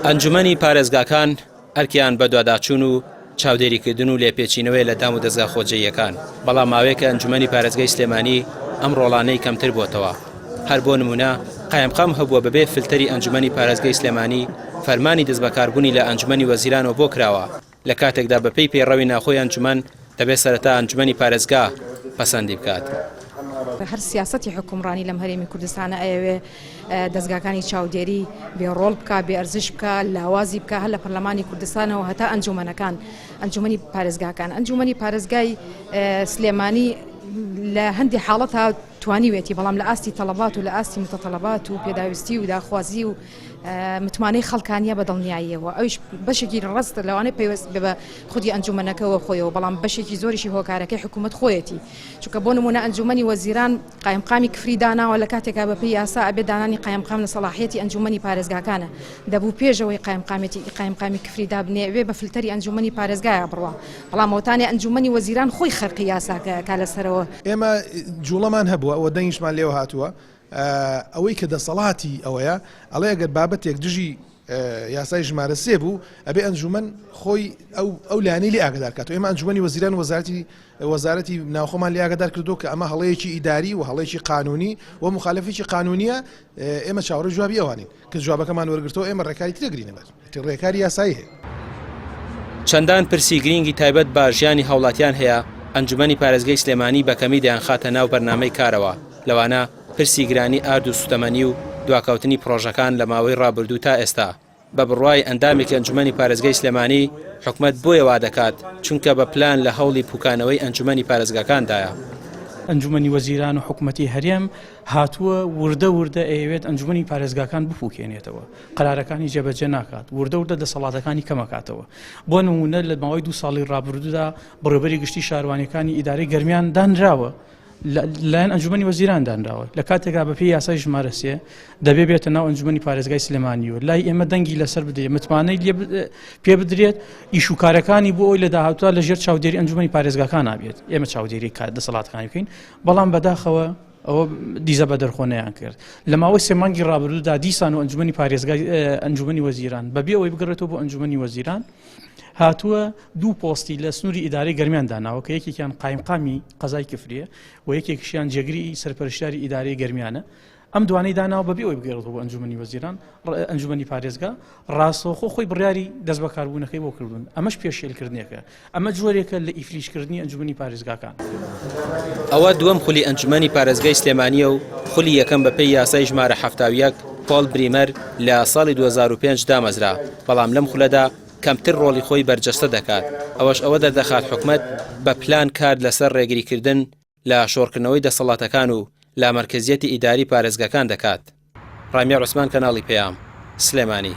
ئەنجومەنی پارێزگاکان ئەرکیان بەدواداچوون و چاودێریکردن و لێپێچینەوەیە لە دام و دەزگا خۆجێیەکان، بەڵام ماوەیەکە ئەنجومەنی پارێزگای سلێمانی ئەم ڕۆڵانەی کەمتر بۆتەوە. هەر بۆ نمونە قایمقام هەبووە بەبێ فلتەری ئەنجومەنی پارێزگای سلێمانی فەرمانی دەستبەکاربوونی لە ئەنجومەنی وەزیرانەوە بۆ کراوە، لە کاتێکدا بەپێی پەیڕەوی ناوخۆی ئەنجومەن دەبێت سەرەتا ئەنجومەنی پارێزگا پەسەندی بکات. هەر سیاسەتی حوکمڕانی لەم هەرێمی کوردستانە ئەیەوێ دەزگاکانی چاودێری بێ ڕۆڵ بکا، بێ ئەرزش بکا، لاوازی بکا هەر لە پەرلەمانی کوردستانەوە هەتا ئەنجومەنەکان، ئەنجومەنی پارێزگاکان. ئەنجومەنی پارێزگای سلێمانی لە هەندێ حاڵەتا توانیوێتی بەڵام لە ئاستی تەڵەبات و لە ئاستی متەتەڵەبات و پێداویستی و داخوازی و متمانەی خەڵکانیە بە دڵنیاییەوە ئەویش بەشێکی ڕاست لەوانەیە پەیوەست بێ بە خودی ئەنجومەنەکەوە خۆیەوە بەڵام بەشێکی زۆریشی هۆکارەکەی حکوومەت خۆیەتی چونکە بۆ نمونە ئەنجومەنی وەزیران قایمقامی کفری داناوە لە کاتێکا بەپێی یاسا ئەبێ دانانی قایمقام لە سەڵاحیەتی ئەنجومەنی پارێزگاکانە دەبوو پێشەوەی قایمقامێتی قایمقامی کفری دابنێ ئەوێ بە فلتەری ئەنجومەنی پارێزگایە بڕوا بەڵام ئەوتانێ ئەنجومەنی وەزیران خۆی خەرقی یاساکە کا لەسەرەوە. ئێمە جوڵەمان هەبووە و دەنگیشمان لێوە هاتووە ئەوەی کە دەسەڵاتی ئەوەیە ئەڵێ ئەگەر بابەتێک دژی یاسای ژمارە سێ بوو ئەبێ ئەنجومەن خۆی ئەو ئەو لایەنەی لێ ئاگادار کاتەوە ئێمە ئەنجومەنی وەزیران وەزارەتی وەزارەتی ناوخۆمان لێ ئاگادار کردو کە ئەمە هەڵەیەکی ئیداری و هەڵەیەکی قانونی و مخالفێکی قانونیە ئێمە چاوەڕێی جوابی ئەوانین کە جوابەکەمان وەرگرتەوە ئێمە ڕێکاری تر دەگرینە بەر ڕێکاری یاسایی هەیە. چەندان پرسی گرینگی تایبەت بە ژیانی هاوڵاتیان هەیە، ئەنجومەنی پارێزگای سلێمانی بە کەمی دەیانخاتە ناو بەرنامەی کارەوە، لەوانە پرسی گرانی ئارد و سوتەمەنی و دواکەوتنی پڕۆژەکان لە ماوەی ڕابردوو تا ئێستا. بە بڕوای ئەندامێکی ئەنجومەنی پارێزگای سلێمانی، حکومەت بۆیە وا دەکات، چونکە بە پلان لە هەوڵی پوکانەوەی ئەنجومەنی پارێزگاکاندایە. ئەنجومەنی وەزیران و حکومەتی هەرێم هاتووە وردە وردە ئەیەوێت ئەنجومەنی پارێزگاکان بپوکێنێتەوە، قەرارەکانی جێبەجێ ناکات، وردە وردە دەسەڵاتەکانی کەمەکاتەوە. بۆ نموونە لە ماوەی دوو ساڵی ڕابردوودا بەڕێوەبەری گشتی شارەوانییەکانی ئیدارەی گەرمیان دانراوە، لەلایەن ئەنجومەنی وەزیران دانراوە لە کاتێکا بەپێی یاسای ژمارە سێ دەبێ بێتە ناو ئەنجومەنی پارێزگای سلێمانی و لای ئێمە دەنگی لەسەر بدرێت متمانەی لێ پێ بدرێت ئیش و کارەکانی بۆ ئەوی لە داهاتوە لە ژێر چاودێری ئەنجومەنی پارێزگاکان نابێت ئێمە چاودێری کار دەسەڵاتەکانی بکەین بەڵام بەداخەوە ئەوە دیزە بە دەرخۆنەیان کرد لە ماوەی سێ مانگی ڕابردوودا دیسان و ئەنجومەنی پارێزگای ئەنجومەنی وەزیران بەبێ ئەوەی بگەڕێتەوە بۆ ئەنجومەنی وەزیران هاتووە دوو پۆستی لە سنووری ئیدارەی گەرمیان داناوە کە یەکێکیان قایمقامی قەزای کفریە و یەکێکیشیان جێگری سەرپەرشتیاری ئیدارەی گەرمیانە ئەم دوانەی داناوە بەبێ ئەوەی بگەڕێتەوە بۆ ئەنجومەنی وەزیران ئەنجومەنی پارێزگا ڕاستەوخۆ خۆی بڕیاری دەستبەکاربوونەکەی بۆ کردوون ئەمەش پێشێلکردنێکە ئەمە جۆرێکە لە ئیفلیجکردنی ئەنجومەنی پارێزگاکان. ئەوە دووەم خولی ئەنجومەنی پارێزگای سلێمانییە و خولی یەکەم بەپێی یاسای ژمارە 71 پۆڵ بریمەر لە ساڵی 2005 دامەزرا، بەڵام لەم خولەدا کەمتر ڕۆڵی خۆی بەرجەستە دەکات، ئەوەش ئەوە دەردەخات حکومەت بە پلان کار لەسەر ڕێگریکردن لە شۆڕکردنەوەی دەسەڵاتەکان و لامەرکەزیەتی ئیداری پارێزگاکان دەکات. ڕامیار عوسمان کەناڵی پەیام، سلێمانی.